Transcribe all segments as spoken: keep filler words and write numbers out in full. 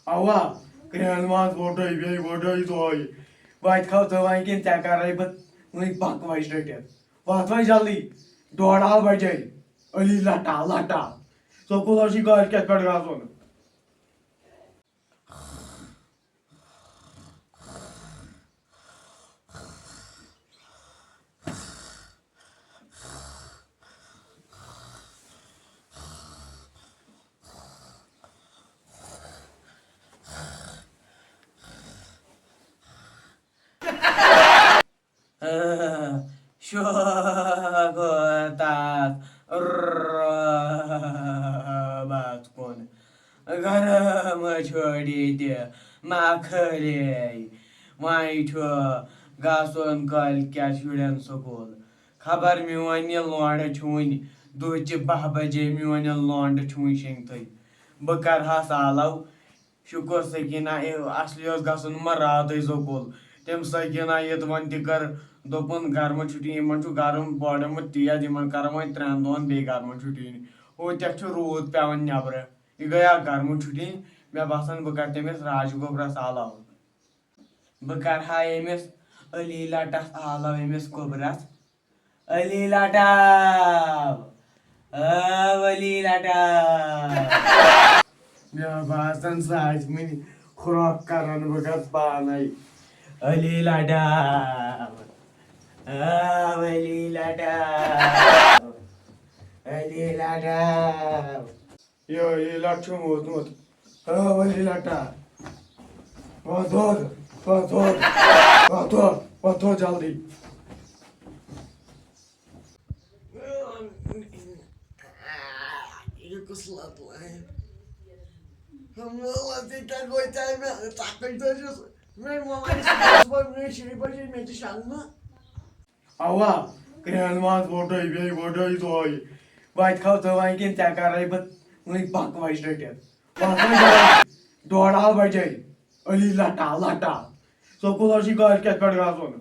اوا، کرٛہُن ماز ووٚٹے، بیٚیہِ ووٚٹے دۄہے۔ وۄنۍ کھاو ژٕ وۄنۍ کِنہٕ ژےٚ کَرَے بہٕ وٕنۍ بَکوَچ رٔٹِتھ؟ وۄتھ وۄنۍ جلدی، ڈۄڈ اَکھ بَجے، علی لَٹا لَٹا۔ سکوٗل حظ چھُے کٲلۍ کٮ۪تھ پٮ۪ٹھ گژھُن۔ شوق تس رۄبس کُن۔ گرم چھُ ڈیٖتہِ مۄکھلے۔ وۄنۍ چھُ گژھُن کٲلۍ کٮ۪تھ شُرٮ۪ن سکوٗل۔ خبر میون یہِ لونڈٕ چھُ وُنہِ دُہچہِ باہ بجے، میون یہِ لونڈٕ چھُ وُنہِ شیٚنگتھٕے۔ بہٕ کرٕ ہس آلو۔ شُکر سکیٖنہ، اے، اصلی اوس گژھُن یِمن راتھٕے سکوٗل۔ تٔمۍ سکیٖنہ یوٚت وۄنۍ تہِ کٔر، دوٚپُن گرمہٕ چھُٹی، یِمن چھُ گرم بوڑیومُت تیز، یِمن کرو وۄنۍ ترٛٮ۪ن دۄہن بیٚیہِ گرمہٕ چھُٹی۔ ہوٚتٮ۪تھ چھُ روٗد پٮ۪وان نٮ۪برٕ، یہِ گٔیاو گرمہٕ چھُٹی۔ مےٚ باسان بہٕ کرٕ تٔمِس راج گوبرس آلو۔ بہٕ کرٕ ہا أمِس علی لٹس آلو، أمِس گوبرس۔ علی لٹاو، آو علی لٹاو۔ مےٚ باسان سُہ آسہِ وٕنہِ خرٛۄکھ کران، بہٕ گژھٕ پانے۔ علی لٹاو، آو علی لٹاو، علی لٹاو۔ یہِ، یہِ لَٹھ چھُم ووتمُت۔ آ، ؤلی لَٹا۔ وۄتھ دۄد، وۄتھ دۄد، وۄتھ دۄد، وۄتھ دۄد جلدی۔ یہِ کُس لَتھ وایہِ؟ مولہ تہِ کیٛاہ گوٚو تۄہہِ مےٚ؟ ژۄکٕج دٔجِس۔ مےٚ مولہ چھِ صُبحس پَتہٕ مےٚ شیٚیہِ بجے، مےٚ تہِ شۄنٛگنہٕ۔ اوا، کرٛہُن ماز ووٚٹے، بیٚیہِ ووٚٹے دۄہے۔ وۄنۍ کھاو ژٕ وۄنۍ کِنہٕ ژےٚ کَرَے بہٕ وٕنۍ بَکوَچ رٔٹِتھ؟ وۄتھ وۄنۍ جلدی، ڈۄڈ اَکھ بَجے۔ علی لَٹا لَٹا۔ سکوٗل حظ چھُے کٲلۍ کٮ۪تھ پٮ۪ٹھ گژھُن۔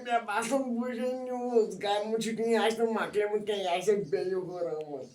مےٚ باسان، بہٕ چھُس نیوٗز گرمہٕ چھُٹی آسہِ نہٕ مۄکلیمٕژ کینٛہہ، یہِ آسہِ بیٚیہِ ہُرٲمٕژ۔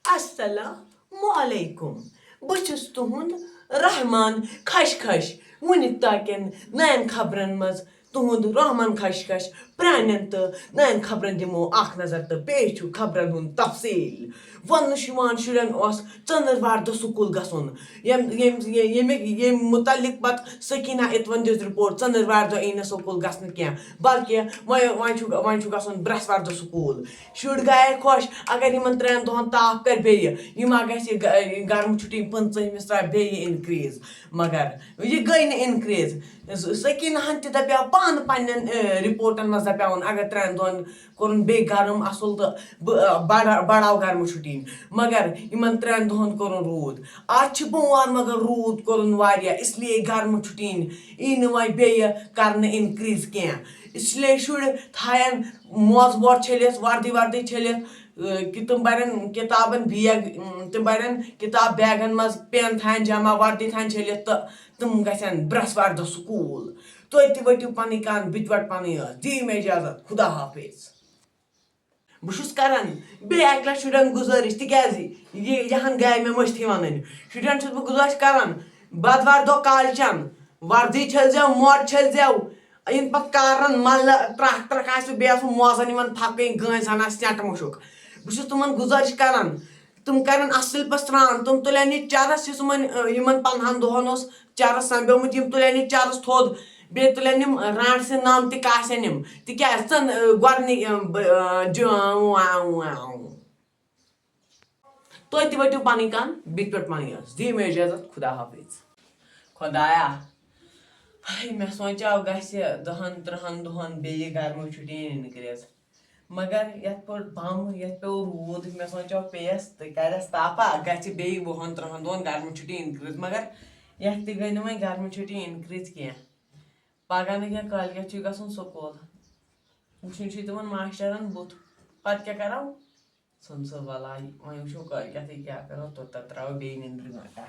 السلام علیکم، بہٕ چھُس تُہُنٛد رحمان خش خش۔ وُنیُک تاکٮ۪ن نَین خبرن منٛز تُہُنٛد رحمان خش خش۔ پرٛانٮ۪ن تہٕ نَین خبرن دِمو اکھ نظر تہٕ پیش چھُ خبرن ہُنٛد تفصیٖل۔ وَننہٕ چھُ یِوان، شُرٮ۪ن اوس ژٔنٛدٕروارِ دۄہ سکوٗل گژھُن۔ ییٚمہِ، ییٚمہِ، ییٚمہِ، ییٚمہِ مُتعلِق پتہٕ سکیٖنہ اِتوَن دِژ رِپورٹ، ژٔنٛدٕروارِ دۄہ یی نہٕ سکوٗل گژھنہٕ کینٛہہ، بلکہِ وۄنۍ، وۄنۍ چھُ، وۄنۍ چھُ گژھُن برٛٮ۪سوارِ دۄہ سکوٗل۔ شُرۍ گٔیے خۄش، اگر یِمن ترٛٮ۪ن دۄہن تاپھ کرِ بیٚیہِ، یہِ ما گژھِ گ-، گرمہٕ چھُٹی پٕنٛژٕہمِس ترٛاوِ بیٚیہِ increase۔ مگر یہِ گٔے نہٕ increase۔ س-، سکیٖناہن تہِ دپیٛاو پانہٕ پننٮ۪ن، اے، رِپورٹن منٛز دپیٛاوُن، اگر ترٛٮ۪ن دۄہن کوٚرُن بیٚیہِ گرم اصل تہٕ بہٕ، اے، بڑا-، بڑاو گرمہٕ چھُٹی۔ مگر یِمن ترٛٮ۪ن دۄہن کوٚرُن روٗد۔ آز چھِ بۄن، مگر روٗد کوٚرُن واریاہ، اس لیے گرمہٕ چھُٹی یی نہٕ وۄنۍ بیٚیہِ کرنہٕ increase کینٛہہ۔ اس لیے شُرۍ تھاین موزٕ بوٹ چھٔلِتھ، وردی وردی چھٔلِتھ، اے، کہِ تِم برن کِتابن بیگ، اۭں، تِم برن کِتاب بیگن منٛز، پٮ۪ن تھاین جمع، وردی تھاین چھٔلِتھ تہٕ تِم گژھن برٛٮ۪سوارِ دۄہ سکوٗل۔ تُہۍ تہِ ؤٹِو پنٕنۍ کَن، بہٕ تہِ وَٹہٕ پنٕنۍ ٲس۔ دِیِو مےٚ اجازت، خدا حافظ۔ بہٕ چھُس کران بیٚیہِ اَکہِ لَٹہِ شُرٮ۪ن گُزٲرِش، تِکیٛازِ یہِ، یہِ ہن گٔے مےٚ مٔشتھٕے وَنٕنۍ۔ شُرٮ۪ن چھُس بہٕ گُزٲرِش کران، بۄدوارِ دۄہ کالچَن وردی چھٔلۍزیو، موزٕ چھٔلۍزیو، یِنہٕ پتہٕ کارن ملہٕ ترکھ ترکھ آسہِ، بیٚیہِ آسہٕ موزن یِمن پھکٕنۍ، گٲنۍ زن آسہِ سٮ۪نٹ مُشُک۔ بہٕ چھُس تِمن گُزٲرِش کران، تِم کرن اصل پٲٹھۍ سران، تِم تُلن یہِ چرس یُس یِمن، یِمن پندہن دۄہن اوس چرس سنبیومُت، یِم تُلن یہِ چرس تھوٚد، بیٚیہِ تُلن یِم رانٹھ سٕنٛدۍ نام تہِ کاسن یِم، تِکیازِ ژٕ، گۄڈنِکۍ، ج-، تُہۍ تہِ ؤٹِو پنٕنۍ کن، بہٕ تہِ وٹہٕ پنٕنۍ ٲس۔ دِیِو مےٚ اجازت، خدا حافظ۔ خدایا، ہاے، مےٚ سونٛچاو گژھِ دَہَن تٕرٛہَن دۄہَن بیٚیہِ گرمہٕ چھُٹی increase۔ مگر یَتھ پٲٹھۍ بَم، یَتھ پیوٚو روٗد، مےٚ سونٛچاو پیٚیَس تہٕ کَرٮ۪س تاپھا، گژھِ بیٚیہِ وُہَن تٕرٛہَن دۄہَن گرمہٕ چھُٹی increase۔ مگر یَتھ تہِ گٔے نہٕ وۄنۍ گرمہٕ چھُٹی increase کینٛہہ۔ پَگاہ نہٕ کینٛہہ، کٲلۍ کٮ۪تھ چھُے گژھُن سکوٗل۔ وٕچھُن چھُے تِمَن ماسٹرَن بُتھ۔ پَتہٕ کیٛاہ کَرو؟ ژھٕن سا بلاے، وۄنۍ وٕچھو کٲلۍ کٮ۪تھٕے کیٛاہ کَرو، توٚتتھ ترٛاوو بیٚیہِ نیٚنٛدرِ گٲنٛٹا۔